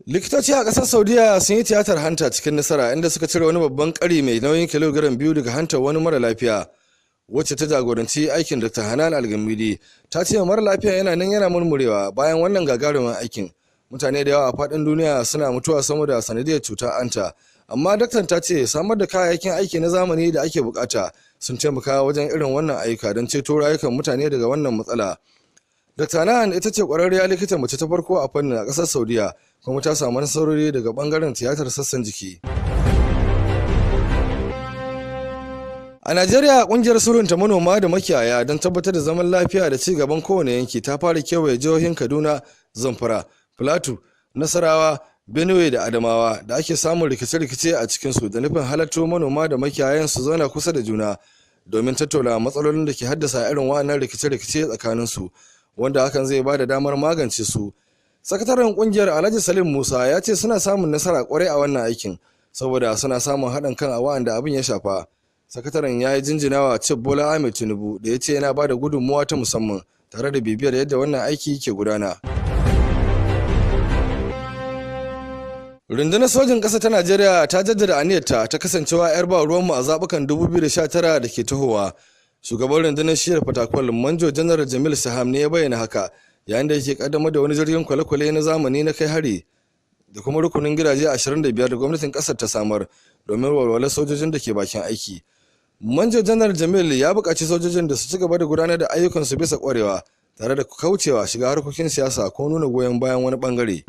Likitoci a ƙasar Saudiya sun yi tiyatar hanta cikin nasara, inda suka cire wani babban ƙari mai nauyin kilogiram 2 daga hantar wani mara lafiya. Wacce ta jagoranci aikin, Dr. Hanan Algamidi, ta ce mara lafiya yana nan yana murmurewa bayan wannan gagarumin aikin. Mutane da yawa a faɗin duniya suna mutuwa saboda sanadiyar cutar hanta. Amma daktan ta ce samar da kayayyakin aiki na zamani da ake bukata sun taimaka wajen irin wannan ayyuka don ceto rayukan mutane daga wannan matsala. Dr. Hanan ita ce kwararriya likita mace ta farko a fannin a ƙasar Saudiya, kuma ta samu nasarori daga bangaren tiyatar sassan jiki. A Najeriya, kungiyar sulhunta manoma da makiyaya don tabbatar da zaman lafiya da ci gaban kowane yanki ta fara kewaye jihohin Kaduna, Zamfara, Filato, Nasarawa, Benue da Adamawa da ake samun rikice-rikice a cikinsu, da nufin halatto manoma da makiyayan su zauna kusa da juna domin tattauna matsalolin da ke haddasa irin wannan rikice-rikice tsakaninsu, wanda hakan zai ba da damar magance su. Sakataren kungiyar, Alhaji Salim Musa, ya ce suna samun nasara kwarai a wannan aikin saboda suna samun haɗin kan a wa'anda abin ya shafa. Sakataren ya yi jinjinawa Chief Bola Ahmed Tinubu da ya ce yana ba da gudunmuwa ta musamman tare da bibiyar yadda wannan aiki ke gudana. Rundunar sojin ƙasa ta Najeriya ta jaddada aniyarta ta kasancewa 'yar ba ruwanmu a zaɓukan 2019 da ke tahowa. Shugaban rundunar shiyar Fatakwal, Manjo Janar Jamil Saham, ne ya bayyana haka yayin da yake kaddamar da wani jirgin kwale-kwale na zamani na kai hari da kuma rukunin gidaje 25 da gwamnatin ƙasar ta samar domin walwalar sojojin da ke bakin aiki. Manjo Janar Jamil ya buƙaci sojojin da su ci gaba da gudanar da ayyukansu bisa ƙwarewa tare da kaucewa shiga harkokin siyasa ko nuna goyon bayan wani bangare.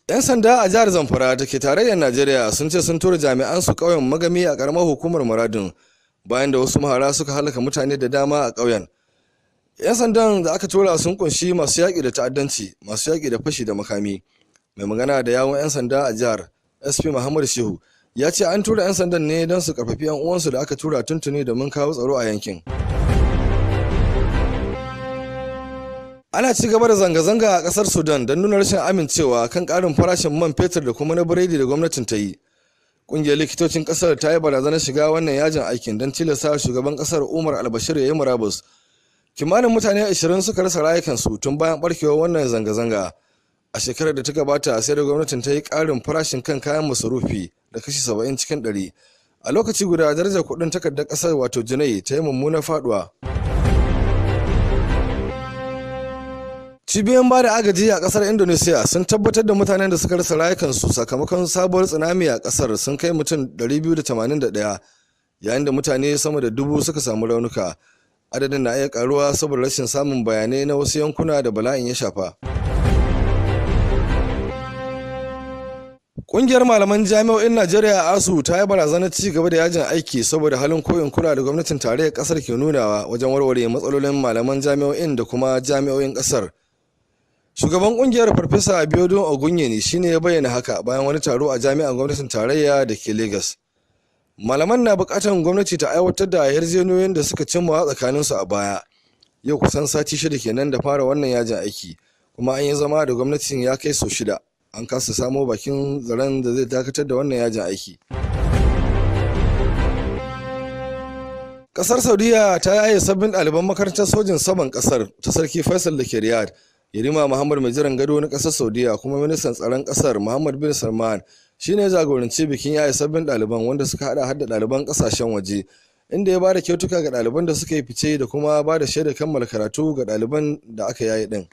'Yan sanda a jihar Zamfara da ke tarayyar Najeriya sun ce sun tura jami'an su ƙauyen Magami a ƙaramar hukumar Maradun bayan da wasu mahara suka halaka mutane da dama a ƙauyen. 'Yan sandan da aka tura sun kunshi masu yaƙi da ta'addanci, masu yaƙi da fashi da makami. Mai magana da yawun 'yan sanda a jihar, SP Muhammadu Shehu, ya ce an tura 'yan sandan ne don su karfafi 'yan uwansu da aka tura tuntuni domin kawo tsaro a yankin. Ana ci gaba da zanga-zanga a kasar Sudan don nuna rashin amincewa kan karin farashin man fetur da kuma na biredi da gwamnatin ta yi. Kungiyar likitocin kasar ta yi barazanar shiga wannan yajin aikin don tilasta shugaban kasar Umar Albashir ya yi murabus. Kimanin mutane 20 suka rasa rayukansu tun bayan barkewar wannan zanga-zanga. A shekarar da ta gabata sai da gwamnatin ta yi karin farashin kan kayan masarufi da kashi 70 cikin 100. A lokaci guda darajar kuɗin takardar kasar, wato junai, ta yi mummunar faduwa. Cibiyoyin ba da agaji a kasar Indonesia sun tabbatar da mutanen da suka rasa rayukansu sakamakon sabuwar tsunami a kasar sun kai mutum 281, yayin da mutane sama da 1000 suka samu raunuka. Adadin na iya karuwa saboda rashin samun bayanai na wasu yankuna da bala'in ya shafa. Ƙungiyar malaman jami'o'in Najeriya, ASUU, ta yi barazanar ci gaba da yajin aiki saboda halin ko in kula da gwamnatin tarayyar ƙasar ke nunawa wajen warware matsalolin malaman jami'o'in da kuma jami'o'in ƙasar. Shugaban ƙungiyar, Farfesa Abiodun Ogunyemi, shine ya bayyana haka bayan wani taro a jami'ar gwamnatin tarayya da ke Lagos. Malaman na buƙatar gwamnati ta aiwatar da yarjejeniyoyin da suka cimma tsakaninsu a baya. Yau kusan sati 6 kenan da fara wannan yajin aiki, kuma an yi zama da gwamnatin ya kai sau shida. An kasa samo bakin zaren da zai dakatar da wannan yajin aiki. Kasar Saudiya ta yaye sabbin ɗaliban makarantar sojin saman kasar ta Sarki Faisal da ke Riyadh. Yarima Muhammad mai jiran gado na kasar Saudiya kuma ministan tsaron kasar, Muhammad bin Salman, shine ya jagoranci bikin yaye sabbin ɗaliban, wanda suka hada hadda ɗaliban kasashen waje, inda ya bada kyautuka ga ɗaliban da suka yi fice da kuma ba da shaidar kammala karatu ga ɗaliban da aka yaye din.